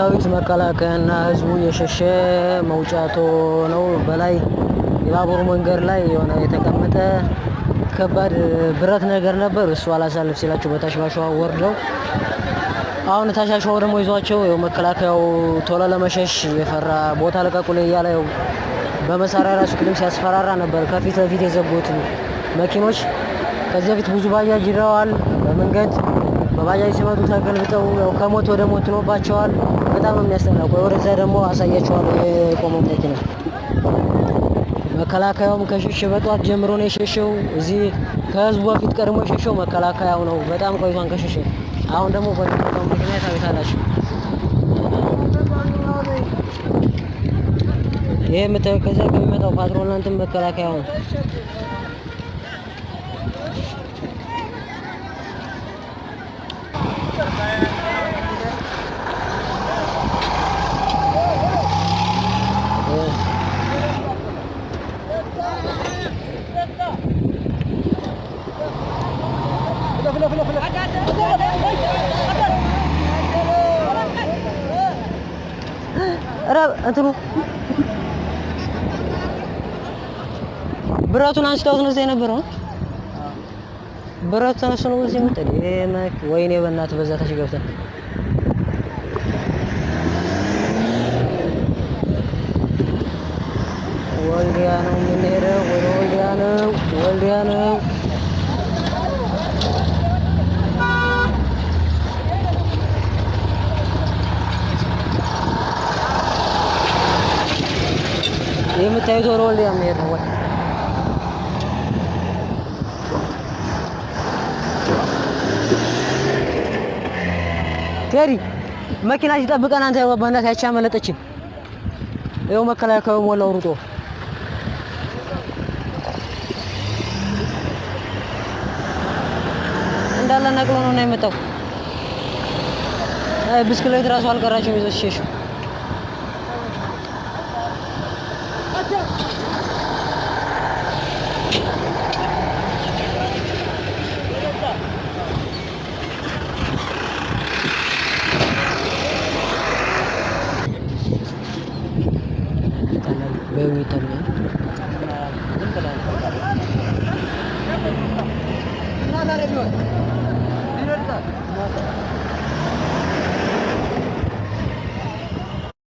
እንደምታዩት መከላከያና ህዝቡ እየሸሸ መውጫቶ ነው። በላይ የባቡር መንገድ ላይ የሆነ የተቀመጠ ከባድ ብረት ነገር ነበር። እሱ አላሳልፍ ሲላቸው በታች ባሸዋ ወርደው አሁን ታች አሸዋው ደግሞ ይዟቸው ያው መከላከያው ቶሎ ለመሸሽ የፈራ ቦታ ልቀቁልኝ እያለ ያው በመሳሪያ ራሱ ቅድም ሲያስፈራራ ነበር። ከፊት ለፊት የዘጉት መኪኖች ከዚህ በፊት ብዙ ባጃጅ ይደዋል። በመንገድ በባጃጅ ሲመጡ ተገልብጠው ያው ከሞት ወደ ሞት ሆኖባቸዋል። በጣም ነው የሚያስጠላው። ቆይ ወደዛ ደግሞ አሳያቸዋለሁ የቆመው መኪና። መከላከያውም ከሸሸ በጧት ጀምሮ ነው የሸሸው። እዚህ ከህዝቡ በፊት ቀድሞ የሸሸው መከላከያው ነው። በጣም ቆይቷን ከሸሸ። አሁን ደግሞ በሚመጣው መኪና ታዩታላችሁ። ይሄ የምታዩት ከዛ ከሚመጣው ፓትሮል እንትን መከላከያው ነው። እንትኑ ብረቱን አንስተውት ነው እዛ የነበረው። ብረቱ ተነስቶ ነው እዚህ የመጣው። ወይኔ በእናትህ በዛ ታች ገብተን ወልዲያ ነው የምንሄደው። ወደ ወልዲያ ነው፣ ወልዲያ ነው። የምታዩት ወደ ወልዲያ የሚሄድ ነው። ወይ ቴዲ መኪና ሲጠብቀን አንተ በእናትህ ያቺ አመለጠችን። ይኸው መከላከያው ሞላው ሩጦ። እንዳለ ነቅሎ ነው የመጣው። አይ ብስክሌት ራሱ አልቀራቸውም ይዘው ሲሸሹ። ይጣላል።